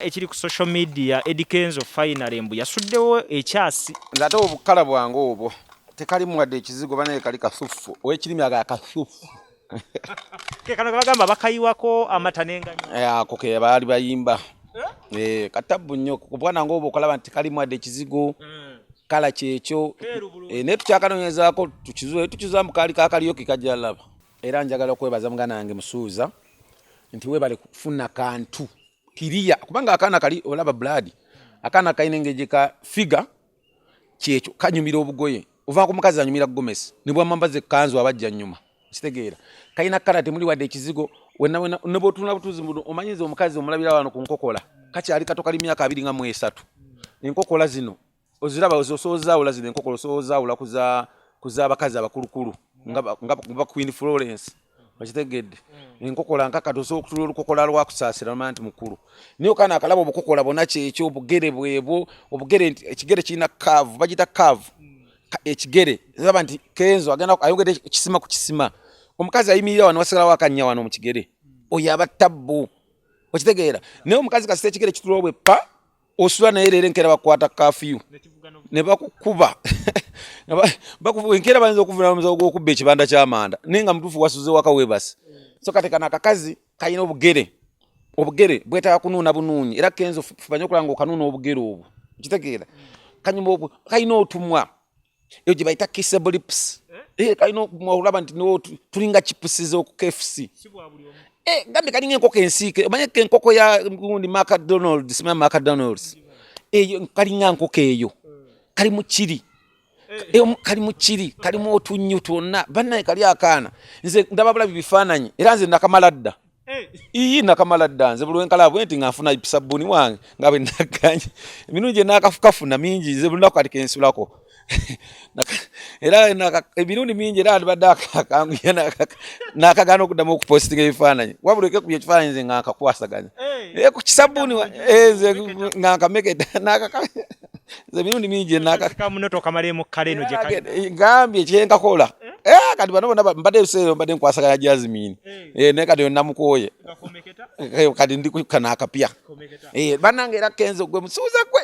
Ekiri ku social media, Eddy Kenzo finally mbu yasuddewo ekyasi. Nze ate obukala bwange obwo tekalimu wadde ekizigo, banaye kali kasufu, owekirimi aga kasufu. Ke kano bagamba bakayiwako amata n'enganyo. Eh, ako ke baali bayimba. Eh, katabbu nnyo kubwana ng'obwo okalaba nti kalimu wadde ekizigo. Kala kyekyo. Eh, naye tukyakanoonyezaako tukizuule, tukizuula mbu kaali ka karaoke kajja laba. Era njagala okwebaza muganda wange Musuuza nti weebale kufuna kantu kiriya, kubanga akaana kali olaba blood, akaana kalina engeri ka figure kyekyo, kanyumira obugoye. Ova ku mukazi anyumira gomesi ne bwamambaza ekkanzu abajja nnyuma, kitegeera kalina kala temuli wadde ekizigo. Wenna wenna ne bw'otunula butuuzi buno omanyiza omukazi omulabira wano ku nkokola, kakyali kato, kali myaka 23. Enkokola zino oziraba, osobola zino enkokola osobola ozaawula ku z'abakazi abakulukulu nga Queen Florence, okitegedde? Enkokola nkakati osobola okutula olukokola lwakusaasira nomanya nti mukulu, naye okaana akalaba obukokola bwonna kyekyo, obugere bwebwo, obugere nti ekigere kirina curve, bagiyita curve. Ekigere olaba nti Kenzo agenda ayongedde ekisima ku kisima. Omukazi ayimirira wano wasigalawo akannya wano mu kigere, oyo aba tabbu, okitegeera? Naye omukazi kasita ekigere kitulawo bwe pa osula naye leero enkeera bakukwata curfew ne bakukuba, enkeera bayinza okuvuna omusango gw'okubba ekibanda ky'amanda, naye nga mutuufu wasuze waka weebase. So kati kano akakazi kalina obugere, obugere bwetaaga kunuuna bunuunyi. Era Kenzo fuba nnyo okulaba ng'okanuuna obugere obwo, okitegeera? Kanyuma obwo, kalina otumwa, eyo gye bayita kissable lips. Eh, kalina okumwa olaba nti tulinga chips z'oku KFC. Eh, gambye kalinga enkoko ensiike, omanye ko enkoko ya gundi McDonald's, simanyi McDonald's eyo, kalinga nkoko eyo, kali mu kiri. Eh, kali mu kiri, kalimu otunnyu twonna. Bannaye kali akaana nze ndaba bulabi bifaananyi, era nze nakamala dda. Iyi nakamala dda. Nze buli wenkalaba bwe nti nga nfuna sabbuuni wange nga bwe nagganye emirundi gye nakafukafuna mingi. Nze buli lunaku kati kensulako era emirundi mingi, era andibadde akanguya nakagaana okuddamu okupositinga ebifaananyi, wabula ekekubya ekifaananyi nze nga nkakwasaganya. Eh, ku kisabbuuni eh, nze nga nkameketa nze emirundi mingi. Gambye kyenkakola eh, kati bano bonna mbadde ebiseera mbadde nkwasaganya Jasmine, naye kati yonna mukooye, kati ndi kano akapya. Bannange, era Kenzo gwe musuuza, gwe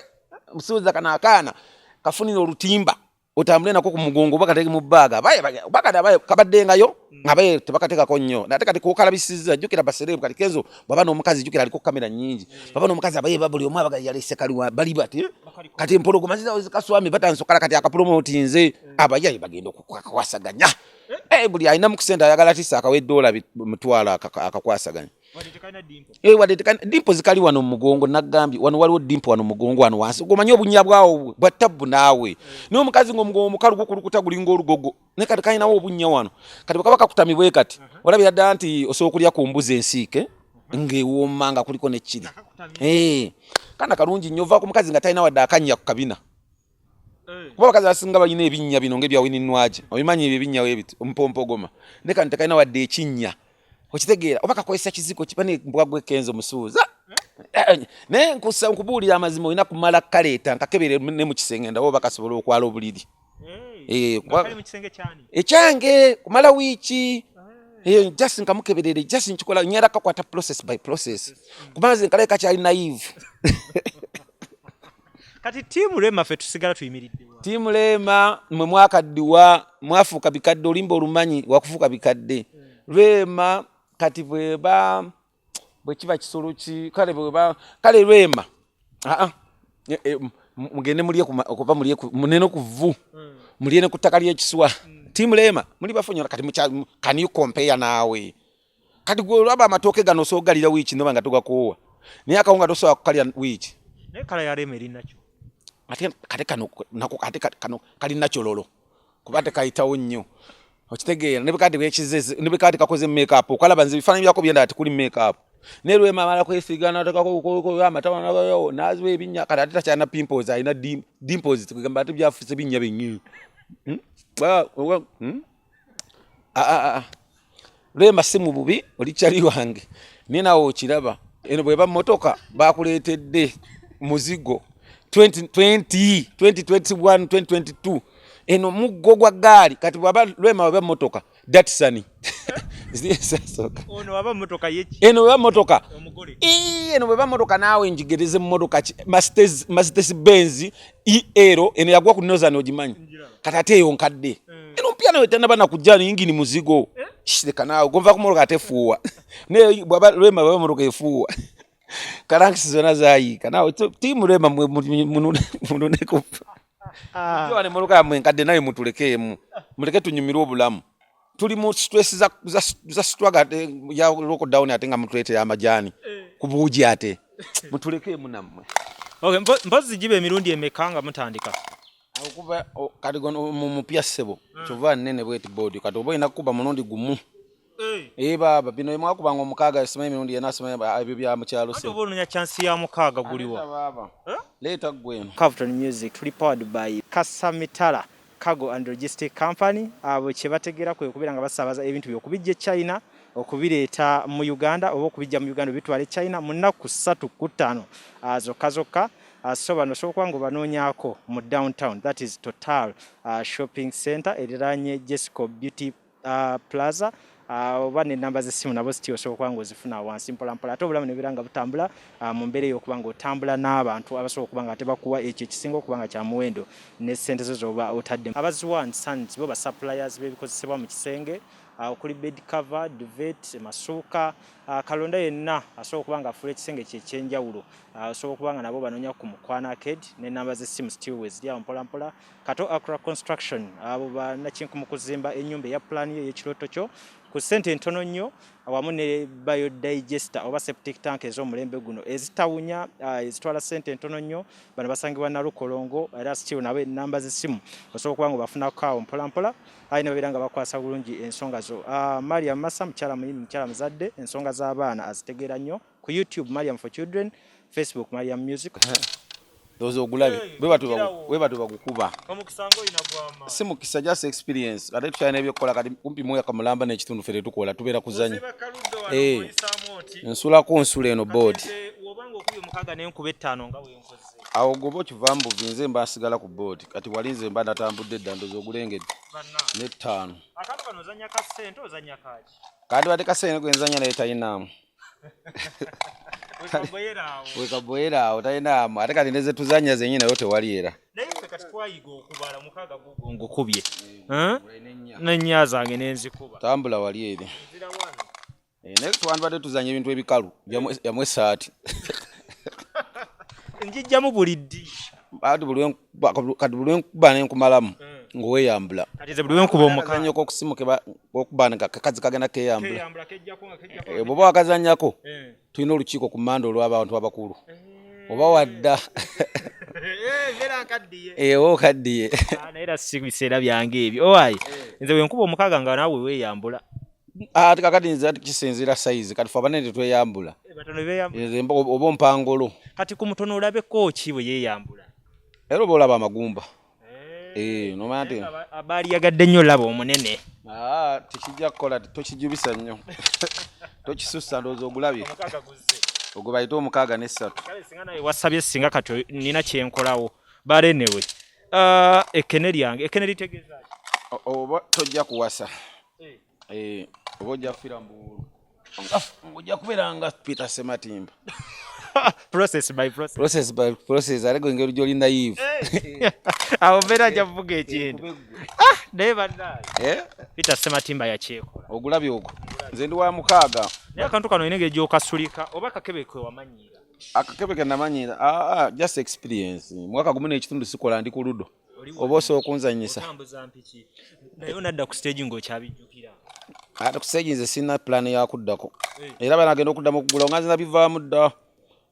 musuuza, kano akaana kafunire olutimba otambule nako ku mugongo oba kateke mu bbaaga. Bakati abaye kabaddengayo abaye tebakateekako nnyo, ate kati kokalabisizza. Jjukira baserebu kati Kenzo bwaba n'omukazi, jjukira aliko kamera nnyingi, bwaba n'omukazi abaye ba buli omu abaga yalese kaliwa bali bati kati empologoma zizawo zikaswami batandise okukala kati akapromotinze abayaye bagenda okukwasaganya. Eh, buli alina mu kusente ayagala tisa akawa eddoola mutwalo akakwasaganya. Eh, wadde dimple zikali wano mu mugongo, nagambye wano waliwo dimple wano mugongo wano wansi, omanyi obunnya bwawo bwa tabbu naawe. Naye omukazi ng'omugongo mukalu gukulukuta gulinga olugogo, naye kati kalinawo obunnya wano. Kati bwe kaba kakutamibwe kati olabira ddala nti osobola okulya ku mbuzi ensiike ng'ewooma nga kuliko n'ekkiri. Eh, kana kalungi nnyo. Ova ku mukazi nga talina wadde akannya ku kabina, kuba abakazi abasinga balina ebinnya bino ng'ebya Winnie Nwagi, obimanyi ebyo ebinnya ebiti mpompogoma, naye kano tekalina wadde ekinnya, okitegeera? Oba kakozesa kizigo kiba ne mbwa gwe Kenzo Musuuza. Eh, naye nkusa nkubuulira amazima, olina kumala kaleeta nkakebere ne mu kisenge ndaba oba kasobola okwala obuliri. Eh, ekyange kumala wiiki. Eh, just nkamukeberere, just nkikola nyera kakwata process by process, kubanga nze nkalabe kakyali naive. Kati team Rema, ffe tusigala tuyimiridde wa? Team Rema mwe mwakaddiwa, mwafuuka bikadde, olimba olumanyi wakufuuka bikadde. Rema kati bweba bwe kiba kisolo ki kale bweba kale Rema aa mugende mulye okuva mulye munene ku vvu, mulye ne ku ttaka ly'ekiswa. Team Rema muli bafunye kati can you compare naawe? Kati gwe olaba amatooke gano osobola okugalira wiiki noba nga togakoowa, naye akawunga tosobola kukalya wiiki. Naye colour ya Rema erinakyo. Ate kate kano nako ate kano kali nakyololo kuba tekayitawo nnyo, okitegeera? Ne bwekati bwekize ne bwekati kakoze makeup, okalaba nze ebifaananyi byako byenda ati kuli makeup, naye Rema amala kwesiiga natekako amata naziwa ebinnya. Kati ate takyalina pimples, alina dimples, kugamba ate byafuse binnya bennyini. Hmm? Ah, hmm? Ah, ah, ah. Rema si mu bubi, oli kyali wange, naye naawe okiraba eno bweba motoka bakuleetedde muzigo 2020, 2021, 2022, eno muggo gwa gaali. Kati bwaba Rema weba motoka. Datsun ziyesasooka. Ono aba motoka yeki? Eno bweba motoka, eno bweba motoka, naawe njigereze mumotoka ki? Mercedes Benz EL eno yagwa ku Northern, ogimanyi? Kati ate eyo nkadde, eno mpya nayo tanaba nakujja, yingini muzigo. Leka naawe, gonva ku motoka ate efuuwa, naye bwaba Rema, bwaba motoka efuuwa, cranks zonna zayiika. Naawe tiimu Rema mununeko wane motoka yammwe enkadde, naye mutulekeemu, muleke tunyumirwe obulamu. Tuli mu stress za struggle ate ya lockdown, ate nga mutuleetera amajaani ku buugi, ate mutulekeemu nammwe. Okay, mpozi giba emirundi emeka nga mutandika? Okuba kati gono mu mupya ssebo, kyova nnene bweti board. Kati oba olina kukuba mulundi gumu. Eh baaba, bino mwakubanga omukaaga, simanyi emirundi ena, simanyi ebyo bya mukyalo. Anti ssebo. Oba ononya chance ya mukaaga guliwa? Leeta baaba, leeta ggwe eno. Cavton Music tuli powered by Kasamitala Cargo and Logistic Company. Abo kye bategeera kwe kubeera nga basaabaza ebintu byokubijja e China okubireeta mu Uganda, oba okubijja mu Uganda obitwala e China mu nnaku 3 ku 5 zokka zokka. So bano osobola okuba nga obanoonyaako mu downtown, that is Total Shopping Center eriraanye Jesco Beauty Plaza, oba nenamba z'essimu nabo ziti, osobola okuba nga ozifuna wansi mpolampola, ate obulamu nebeera nga butambula mu mbeera ey'okuba nga otambula n'abantu abasobola okuba nga tebakuwa ekyo ekisinga okuba nga kya muwendo ne ssente zo z'oba otadde. Abaziwa Sons bo ba suppliers b'ebikozesebwa mu kisenge, okuli bed cover, duvet, masuuka, kalonda yenna asobola okuba nga afuula ekisenge kye ekyenjawulo. Osobola okuba nga nabo banoonya ku Mukwano Arcade, n'ennamba z'essimu still we ziri awo mpolampola. Kato Accra Construction, abo bannakinku mu kuzimba ennyumba eya pulaani yo ey'ekirooto kyo ku ssente entono nnyo, awamu ne biodigester oba septic tank ez'omulembe guno ezitawunya, ezitwala ssente entono nnyo. Bano basangibwa Nalukolongo, era still nabo ennamba z'essimu osobola okuba nga obafunako awo mpolampola, aye ne babeera nga bakwasa bulungi ensonga zo. Mariam Massa mukyala muyimbi, mukyala muzadde, ensonga z'abaana azitegeera nnyo. Ku YouTube Mariam for Children, Facebook Mariam Music. Ndowooza ogulabe, bwe batyo bagukuba. Si mukisa, just experience. Ate tukyalina ebyokukola kati kumpi mwaka mulamba n'ekitundu ffe tetukola, tubeera kuzanya. Nsulako nsula eno board. Wobanga okubye omukaaga nenkuba ettaano nga wenkoze. Awo goba okivaamu buvi, nze mba nsigala ku board. Kati wali nze mba natambudde edda, ndowooza ogulengedde n'ettaano. Akantu kano ozanya ka ssente, ozanya kaki? Kandi badde kasente gwenzanya naye talinaamu. Wekaboyera awo talinaamu, ate kati neze tuzanya zenyini nayo tewali era. Naye ffe kati twayiga okubala mukaaga gugwo ngukubye nennya zange nenzikuba. Tambula wali eri. Naye twandibadde tuzanya ebintu ebikalu yamu essaati. Njijjamu buli ddi? Kati buli lwenkuba nenkumalamu ng'oweyambula. Kati nze buli lwenkuba omukaaga. Akazannyo k'okusimuka okuba nga kakazi kagenda keyambula. Bw'oba wakazannyako, tulina olukiiko ku manda olw'abantu abakulu, oba wadda oba okaddiye. Naye era si biseera byange ebyo. Owaye nze bwenkuba omukaaga nga naawe weeyambula. Ate kakati nze ati kisinziira size. Kati fe abanene tetweyambula. Batono beeyambula. Nze oba ompangolo. Kati ku mutono olabeko ki bwe yeeyambula? Era oba olaba amagumba, nomanya nti Abaali yagadde nnyo olaba omunene. Tekijja kukola, tokijubisa nnyo, tokisussa. Ndowooza ogulabye ogwo bayite omukaaga n'essatu. Kale singa nawe wasabye, singa kati nina kyenkolawo balenewe. Ekkene lyange, ekkene litegeeza ki? Oba tojja kuwasa, oba ojja kufiira mu buwulu, ojja kubeera nga Peter Sematimba. Process by process. Process by process. Ate gwe engeri gy'oli naive. Awo mbeera nja kuvuga ekintu. Naye bannange, Peter Sematimba yakyekola. Ogulabye ogwo, nze ndi wa mukaaga. Naye akantu kano olina engeri gy'okasulika oba akakebe kwe wamanyiira? Akakebe ke namanyiira? Just experience. Mwaka gumu n'ekitundu sikola, ndi ku ludo, oba osobola okunzanyisa. Otambuza mpiki, naye onadda ku stage ng'okyabijjukira? Ate ku stage nze sirina plan yakuddako, era banagenda okuddamu okugula nga nze nabivaamu dda,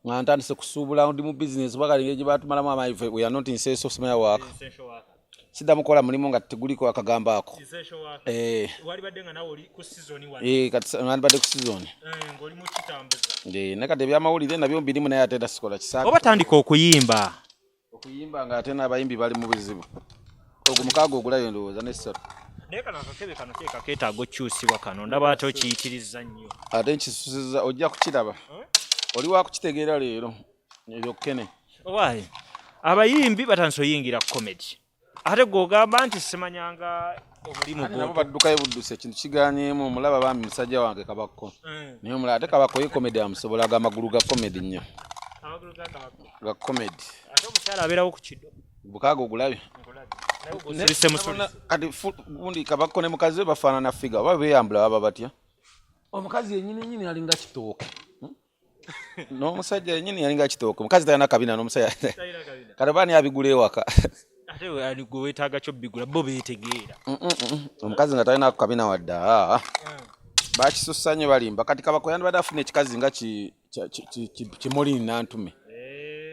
nga ntandise kusuubula, ndi mu business. Oba kali engeri gye batumalamu amaanyi ffe, we are not essential simanya work. Essential worker. Siddamu kukola mulimu nga teguliko akagambo ako. Essential worker. Walibadde nga nawe oli ku season wano. Kati nandibadde ku season. Ng'oli mu kitambuza. Naye kati ebyamawulire nabyo mbirimu, naye ate era sikola kisaaga. Oba tandika okuyimba. Okuyimba nga ate n'abayimbi bali mu buzibu. Ogwo mukaaga ogulayo, ndowooza n'essatu. Naye kano akakebe kano teeka keetaaga okukyusibwa kano, ndaba ate okiyitiriza nnyo. Ate nkisusiza, ojja kukiraba, oli wakukitegeera leero ebyo kkene. Owaaye abayimbi batandise oyingira comedy. Ate gw'ogamba nti simanyanga omulimu Ate nabo gwo. Baddukayo buddusi, ekintu kiganyemu. Omulaba bambi musajja wange Kabakko. Naye omulaba ate Kabakko ye comedy amusobola, aga amagulu ga comedy nnyo. Amagulu ga Kabakko. Ga comedy. Ate omukyala abeerawo ku kiddo. Bukaaga ogulabye. Naye ogwosulise musulise. Kati gundi Kabakko ne mukazi we bafaanana figure, oba beeyambula baba batya? Omukazi yenyini nyini alinga kitooke. N'omusajja yenyini yalinga kitooke. Omukazi talina kabina n'omusajja. Kati oba ani abigula ewaka? Ate gwe weetaaga kyo bigula, bo beetegeera. Omukazi nga talina kabina wadde, aa bakisussa nnyo, balimba. Kati Kabako yandibadde afuna ekikazi nga kimulini nantume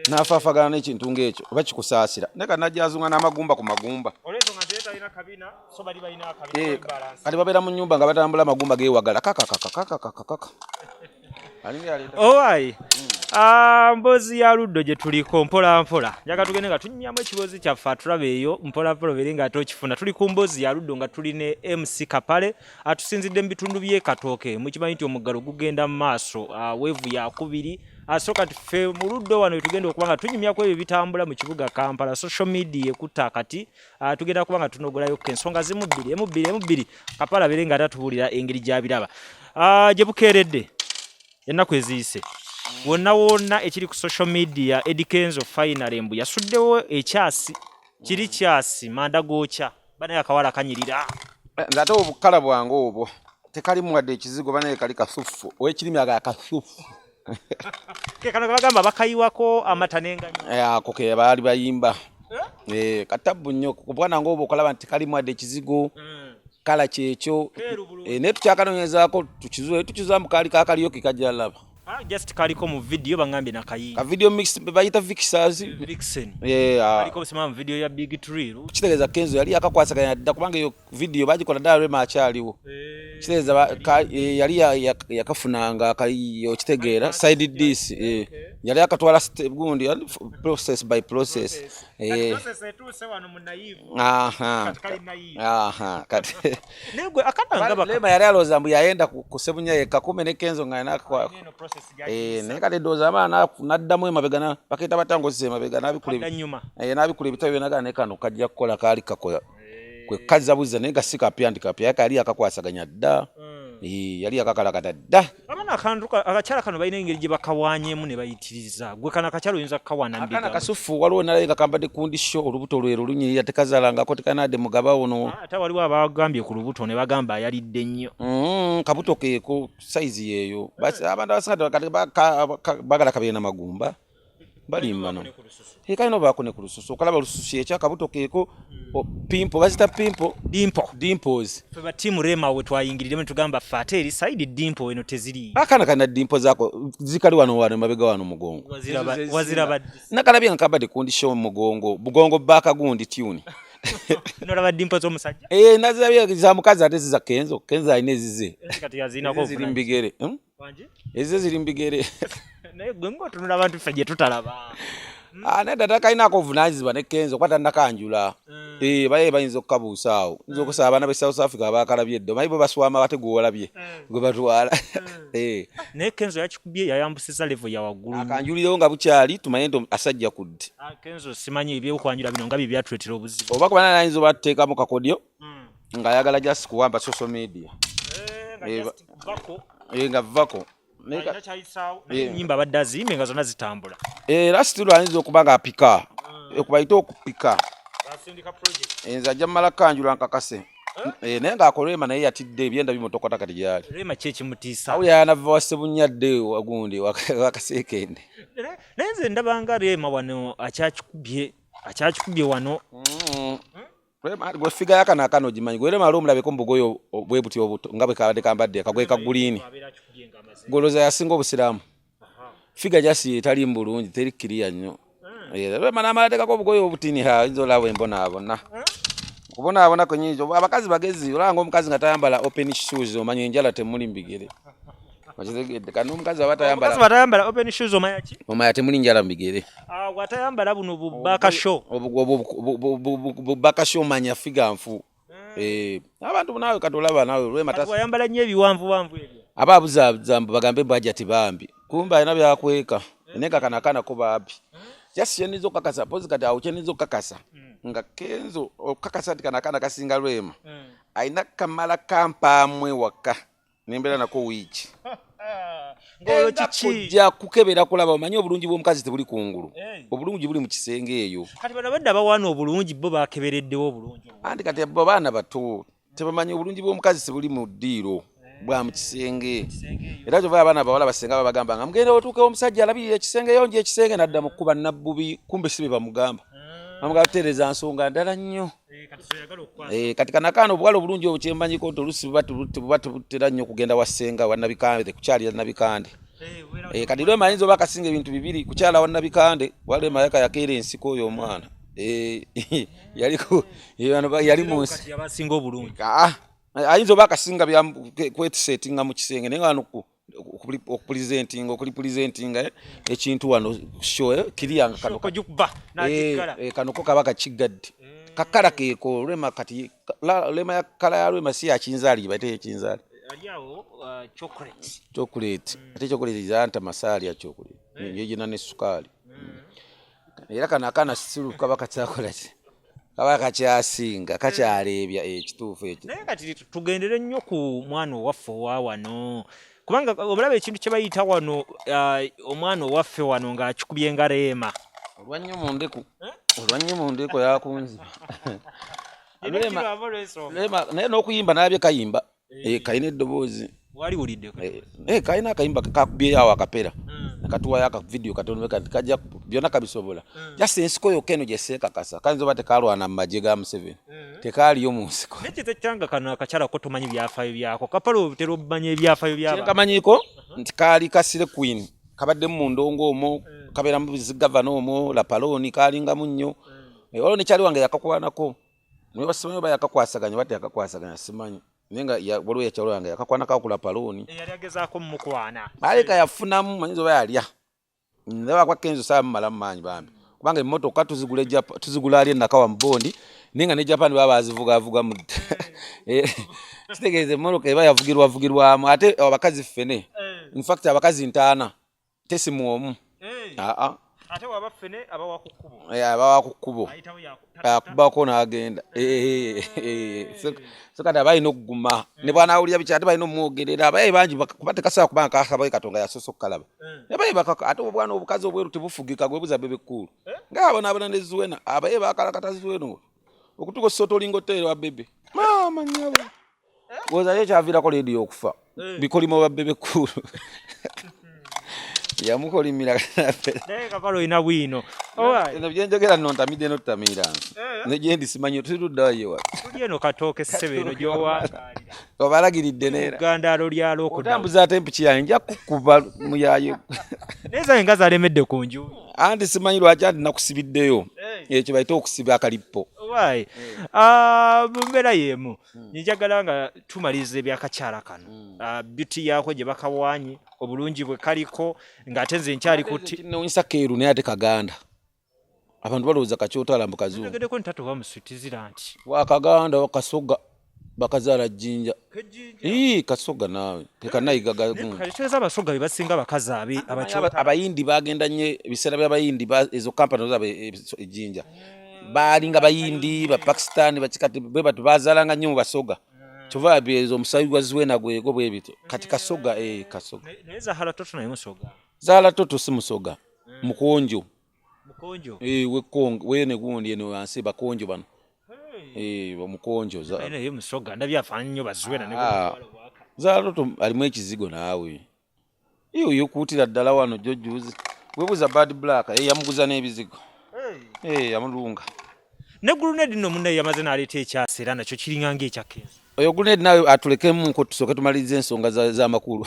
n'afaafagana n'ekintu ng'ekyo oba kikusaasira, naye kati najja azunga n'amagumba ku magumba. Olw'ensonga nti ye talina kabina, so bali balina akabina. Balance. Kati babeera mu nnyumba nga batambula amagumba geewagala kakakakakakakaka. Alinga yaleeta. Owaayi, mboozi ya luddo gye tuliko mpola mpola. Njagala tugende nga tunyumyamu ekiboozi kyaffe, atulaba eyo mpola mpola obeere nga ate okifuna. Tuli ku mboozi ya luddo nga tuli ne MC Kapale, atusinzidde mu bitundu by'e Katooke. Mukimanyi nti omuggalo gugenda mu maaso, wave yakubiri. So kati ffe mu luddo wano tugenda okuba nga tunyumyako ebyo bitambula mu kibuga Kampala, social media ekutta akati. Tugenda kuba nga tunogolayo ensonga zimu bbiri, emu bbiri, emu bbiri. Kapale abeere nga ate atubuulira engeri gy'abiraba. Gye bukeeredde ennaku eziyise wonna wonna ekiri ku social media, Eddy Kenzo finally mbu yasuddewo ekyasi kiri kyasi manda gookya banaye akawala kanyirira. Nze ate obukala bwange obwo tekalimu wadde ekizigo, banaye kali kasufu, owekirimi aga kasufu. Ke kano ke bagamba bakayiwako amata n'enganyo. Ako ke baali bayimba. Katabbu nnyo kubwana ngaobwo okalaba nti tekalimu wadde ekizigo, kala kyekyo. Keeru bulungi. Naye tukyakanoonyezaako tukizuule, tukizuula mu kaali ka karaoke kajja laba. Ah, just kaliko mu video bangambye nakayimba. Ka video mix bayita Vixers. Vixen. Eh. Kaliko busima mu video ya Big Trill. Kitegeeza Kenzo yali akakwasaganya dda, kubanga eyo video bagikola ddala Rema akyaliwo. Kitegeeza yali yakafunanga okitegeera side dish, yali akatwala step gundi yali process by process. Process etuuse wano mu naive. Aha. Kati kali naive. Aha, kati Naye gwe akana nga Rema yali alowooza mbu yayenda ku Sebunya yekka, kumbe ne Kenzo nga alina eno process. Naye kati ndowooza abaana n'addamu emabega bakeeta batangozza emabega n'abikula Kadda nnyuma. N'abikula ebitabo byonna gaa, naye kano kajja kukola kaali kakola kwe kazza buzza, naye nga si kapya nti kapya, yali akakwasaganya dda. Yali akakalakata dda. Abaana akantu akakyala kano balina engeri gye bakawaanyeemu ne bayitiriza. Gwe kano akakyala oyinza kukawaana mu Akaana bigambo? Kasufu. Waliwo nalaye nga kambadde kundi sho, olubuto lwero lunyirira, tekazaalangako, tekanadde mugaba ono. Ah, ate waliwo abagambye ku lubuto ne bagamba ayalidde nnyo. Kabuto keeko size yeeyo. Abantu abasinga kati bagala kabeere na magumba, balimba no. Kalina obaako ne ku lususu, okalaba olususu ekyo akabuto keeko pimple bazita pimple. Dimple. Dimples. Ffe ba team Rema we twayingiriremu ne tugamba ffe ate eri side dimple eno teziri. Akaana kalina dimple zaako zikali wano wano emabega wano mugongo. Waziraba. Ezo ze Waziraba. Nakalabye nga kabadde kundi show mugongo bugongo baaka gundi tune. Nolaba dimple z'omusajja? Eh, nazirabye za mukazi, ate ziza Kenzo. Kenzo alina ezize. Kati yaziinako. Ezize ziri mu bigere, Wangi? Ezize ziri mu bigere. Naye gwe ng'otunula abantu ffe gye tutalaba. Ah, nedda, takalinako obuvunaanyizibwa ne Kenzo kuba tannakanjula. Baye bayinza okukabuusa awo, yinza okusaba abaana b'e South Africa abakalabye edda, omanyi bo baswama bate gwolabye gwe batwala. Naye Kenzo yakikubye, yayambusizza level ya waggulu nnyo. Akanjulirewo nga bukyali, tumanye nti asajja kudde. Ah, Kenzo simanyi ebyokuwanjula bino nga bye byatuleetera obuzibu. Oba kuba nayinza oba tuteekamu kakodyo ng'ayagala just kuwamba social media. Nga just vako. Nga vako. Naye Alina kyayisaawo, naye ennyimba abadde aziyimbe nga zonna zitambula. Era still ayinza okuba nga apika, okubayita okupika. Basindika project. Nze ajja mmala kanjula nkakase. Naye ng'akola Rema naye yatidde ebyenda bimutokota kati gyali. Rema ki ekimutiisa? Awo yanava wa Sebunyadde wagundi wakaseekende. Naye nze ndabanga Rema wano akyakikubye, akyakikubye wano. Rema, gwe figure yakano akano ogimanyi gwe. Rema ali omulabeko mu bugoye bwe buti obuto nga bwe kabadde kambadde akagoye ka green. Abeera akikubye nga amaze. Goloza yasinga obusiraamu. Figure just etali mu bulungi, teri kiriya nnyo. Rema n'amala ateekako obugoye obutini, ha oyinza olaba embonaabona. Okubonaabona kwenyinza abakazi bagezi, olaba ng'omukazi nga tayambala open shoes, omanya enjala temuli mu bigere. Okitegedde? Kati n'omukazi aba Omukazi tayambala bw'atayambala open shoes omanya ki? Omanya temuli njala mu bigere. Ah, bw'atayambala buno bubakasho. Bubakasho omanya figure nfu. Abantu naawe kati olaba naawe Rema Wayambala nnyo ebiwanvuwanvu ebyo. Aba abuzaabuza mbu bagambe mbu ajja tibambi, kumbe alina byakweka, naye nga kano akaana ko bambi. Just kyenniza okukakasa pozi kati awo kyenniza okukakasa nga Kenzo okukakasa nti kano akaana kasinga Rema, alina kamala kampaamu ewaka nembeera nako wiiki. Ng'olwo kiki? Kujja kukebera kulaba, omanyi obulungi bw'omukazi tebuli kungulu, obulungi buli mu kisenge eyo. Kati bano badde abawaana obulungi bo bakebereddewo obulungi obwo. Anti kati abo baana bato tebamanyi obulungi bw'omukazi tebuli mu ddiiro, bwa mu kisenge. Era kyova abaana abawala basenga babagamba nga mugende otuukewo omusajja alabirira ekisenge, yonja ekisenge, nadda mu kkuba nabbubi, kumbe si bye bamugamba. Bamugamba tutereeza nsonga ndala nnyo. Kati zoyagala okukwasa. Kati kano akaana obuwala obulungi obwo kyemmanyiko nti oluusi buba tebutera nnyo kugenda wa ssenga wa Nabikande, kukyalira Nabikande. Kati Rema ayinza oba akasinga ebintu bibiri, kukyala wa Nabikande, wa Rema yaka yakeera ensiko oyo omwana. Yali mu nsi. Kati yabasinga obulungi. Ayinza oba akasinga bya kwesetinga mu kisenge, naye nga wano okupresentinga ekintu wano show, kiriya nga kano Show kugikuba, n'akiggala. Kano ko kaba kakigadde. Kakala keeko Rema kati, Rema ya kala ya Rema si ya kinzaali, bayite ya kinzaali. Ali awo, chocolate. Chocolate. Ate chocolate zanta masaali ya chocolate. Yegina ne sukaali. Era kano akaana siru kaba kakyakola ki? Kaba kakyasinga, kakyaleebya ekituufu ekyo. Naye kati tugendere nnyo ku mwana owaffe owa wano. Kubanga obulaba ekintu kye bayita wano, omwana owaffe wano ng'akikubye nga Rema. Olwannyo mu ndeku. Olwannyo mu ndeku yakunzi. Rema, Rema, Rema, naye n'okuyimba n'abye kayimba. Kalina eddoboozi. Wali wuliddeko? Kalina akayimba kakubyeyo awo akapera. Katuwayo aka video katono kati kajja byonna kabisobola. Just ensiko yokka eno gye seekakasa. Kayinza oba tekalwana mu magye ga Museveni. Tekaaliyo mu nsiko. Naye kye kyanga kano akakyala ko tomanyi byafaayo byako. Kapale otera okumanya ebyafaayo by'abantu. Kye nkamanyiiko nti kaali Kasire Queen. Kabaddemu mu ndongo omwo, kabeera mu zigavana omwo, Lapalooni kaalingamu nnyo. Waliwo ne kyali wange yakakwanako. Naye oba simanyi oba yakakwasaganya oba teyakakwasaganya simanyi. Naye nga waliwo ekyalo wange yakakwanako ku Lapalooni. Yali agezaako mukwana. Aleka yafunamu, manyi oba yalya. Ndaba kwa Kenzo saa mumala mu maanyi bambi. Kubanga emmotoka tuzigula e Japan, tuzigula ali e Nakawa mu bondi, naye nga ne Japan baba bazivugavuga mu kitegeeza emmotoka eba yavugirwavugirwamu, ate abakazi ffene. In fact abakazi ntaana, tesimu omu. Aa. Ate waba ffene abawa ku kkubo. Abawa ku kkubo. Ayitawo yaku- Akubako n'agenda. So kati aba alina okuguma. Ne bw'anaawulira biki ate balina omwogerera. Abaye bangi kuba tekasobola kubanga kakabaye Katonda yasoose okukalaba. Naye bakaka, ate obwana obukazi obweru tebufugika, gwe buza Bebe Cool. Nga abonaabona ne Zuena, abaye bakalakata Zuena olwo. Okutuuka osooto olinga oteerwa Bebe. Maama nnyabo. Woza ye kyaviirako leediyo okufa. Bikolimo bya Bebe Cool. Yamukolimira. Naye Kapale olina bwino. Owa. Eno bye njogera nno ntamidde n'otutamiira. Ne gye ndi simanyi tuludda wa ye wa. Tuli eno Katooke ssebo eno gy'owangaalira. Obalagiridde neera. Gandaalo lya lockdown. Otambuza ate empiki yange nja kukuba muyaaye. Naye zange nga zalemedde ku nju. Anti simanyi lwaki anti nakusibiddeyo. Ekyo bayita okusiba akalippo. Why? Mu mbeera y'emu. Njagala nga tumaliriza ebyakakyala kano. Beauty yaako gye bakawaanye, obulungi bwe kaliko, ng'ate nze nkyali ku ti- Kinewunyisa keeru naye ate Kaganda. Abantu balowooza kakyotala mbu kazungu. Ntegeddeko nti taata oba muswitizira nti. Wa Kaganda, wa Kasoga, bakazaala Jjinja. Kejjinja. Ii, Kasoga naawe. Tekanayiga ga- Naye kati kitegeeza Abasoga be basinga abakazi abakyotala. Abayindi bagenda nnyo, ebiseera by'Abayindi ezo kampani zaabwe Ejjinja. Baalinga Bayindi, ba Pakistan, bakikati bwe batu baazaalanga nnyo mu Basoga. Kyova ezo omusaayi gwa Zuena gwego bwe bityo. Kati Kasoga, Kasoga. Naye Zahara Toto naye Musoga. Zahara Toto si Musoga. Mukonjo. Mukonjo. We Kongo, we ne gundi eno wansi Bakonjo bano. Mukonjo za. Naye naye Musoga ndabye afaanana nnyo Bazuena ne bwe bwaka. Zahara Toto alimu ekizigo naawe. Iyo yokuutira ddala wano jjojjuuzi. Weebuuza Bad Black, yamuguza n'ebizigo. Yamulunga. Ne Grenade nno munnaye yamaze n'aleeta ekyasa era nakyo kiringa ng'ekya Kenzo. Oyo Grenade naawe atulekemu nko tusooke tumalirize ensonga z'amakulu.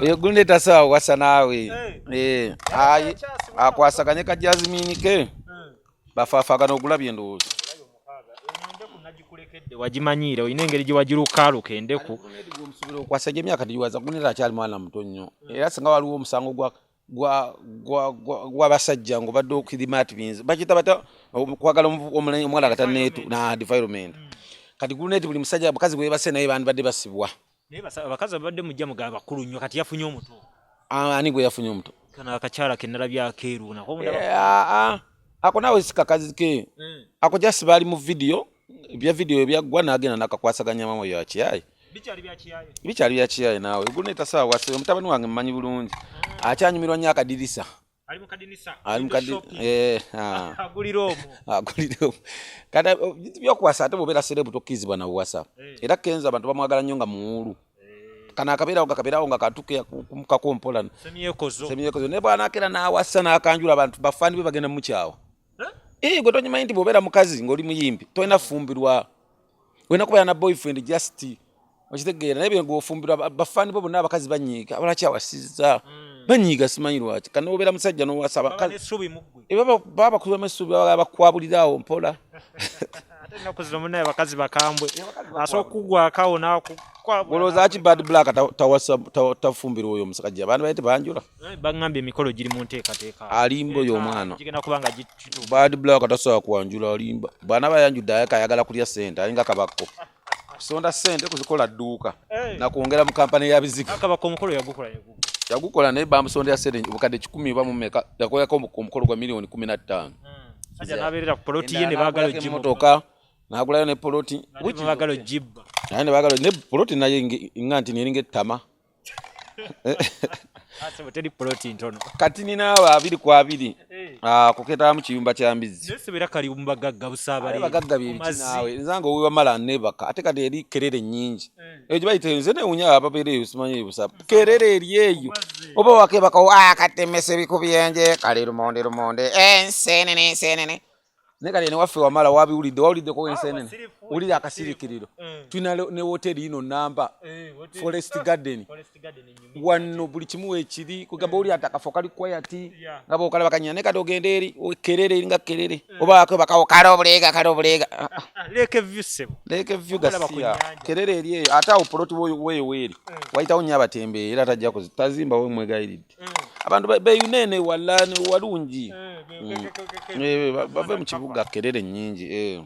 Oyo Grenade tasobola kuwasa naawe. Ayi, akwasaganye ka Jasmine ke. Bafaafaagana ogulabye ndowooza. Wagimanyiira, olina engeri gye wagirukaaluka endeku. Grenade gw'omusuubira okwasa gy'emyaka tegiwaza, Grenade akyali mwana muto nnyo. Era singa waliwo omusango gw'abasajja ng'obadde okirima ati binzi. Bakiyita batya okwagala omuwala nga tanneetu, na defilement. Kati Grenade buli musajja mukazi gwe yeebase naye bandibadde basibwa. Naye abakazi ababadde mujja mugamba bakulu nnyo, kati yafunye omuto. Ani gwe yafunye omuto? Kano akakyala ke nalabye akeeru nako mundaba. Ako naawe si kakazi ke. Ako just baali mu video, ebya video ebyaggwa n'agenda n'akakwasaganya mama oyo akiyaye. Bikyali bya kiyaye. Bikyali bya kiyaye naawe. Gulina tasaawa wase mutabani wange mmanyi bulungi. Akyanyumirwa nnyo akadirisa. Ali mu kadinisa. Ali mu Shopping. Eh. Agulira omwo. Agulira omwo. Kati bintu byokuwasa, ate bw'obeera celeb tokkirizibwa na buwasa. Era Kenzo abantu bamwagala nnyo nga muwuulu. Kano akabeerawo nga kabeerawo nga katuke kumukako mpola. Semyekozo. Semyekozo. Naye bw'anaakera n'awasa n'akanjula, abantu bafaani be bagenda mukyawa. Eh? Eh, gwe tonyimanyi nti bw'obeera mukazi ng'oli muyimbi tolina fumbirwa, olina kubeera na boyfriend just, okitegeera? Naye bye gwofumbirwa, bafaani bo bonna abakazi banyiiga, lwaki awasizza? Banyiiga, simanyi lwaki. Kati nobeera musajja n'owasa Baba abakazi n'essuubi mu ggwe. Eh, baba bakubamu essuubi, baba bakwabulirawo mpola. Ate ennaku zino munnaye abakazi bakambwe, asobola okugwako awo n'akukwabula. Olowooza ki Bad Black tawasa tafumbirwa oyo omusajja? Abantu baye tebanjula. Baŋŋambye emikolo giri mu nteekateeka. Alimba oyo omwana. Gigenda kuba nga gituuka. Bad Black tasobola kwanjula, alimba. Bw'anaaba ayanjudde, ayaka ayagala kulya ssente, alinga kabakko kusonda ssente kuzikola dduuka nakwongera mu kampani ya bizigo. Akabaka omukolo yagukola yagukola. Yagukola, naye bamusondera ssente obukadde 100 oba mumeka. Yakolako omukolo gwa miliyoni 15. Sajja n'abeerera ku poloti ye ne baagala N'agulako ogimubba. emmotoka, n'agulayo ne poloti. Ate ne baagala ogibba. Naye ne baagala ne poloti, naye nga nti neringa ettama. Ate teri poloti ntono. Kati nina abo 20 kuketaamu kiyumba kya mbizzi. Naye sibeera kali mu bagagga busaabale. Bagagga byebiki naawe? Nzanga owewamala nebaka, ate kati eri kerere nnyingi eyo gye bayita. Nze newunya ababeera eyo, simanyi busa kerere eri eyo oba wakebakawo akatemesa ebikubyenje kale lumonde lumonde ensenene ensenene. Naye kati newaffe wamala wabiwulidde, wawuliddeko ensenene, wulira akasirikiriro. Tulina ne woteri ino namba, Forest Garden. Wano buli kimu weekiri, kugamba oli ati akafo kali quiet nga bwokalaba kanyina. Naye kati ogenda eri kerere, eringa kerere oba wakebakawo kale obuleega, kale obuleega. Lake View, ssebo. Lake View. Olaba ku Gasiya. nnyanja. Kerere eri eyo, ate awo poloti weeyo weeri wayitawo nnyo abatembeeyi, era tajja tazimbawo, mwegayiridde. Abantu beeyuneene wala walungi. Eh, bave mu kibuga, kerere nnyingi, eh.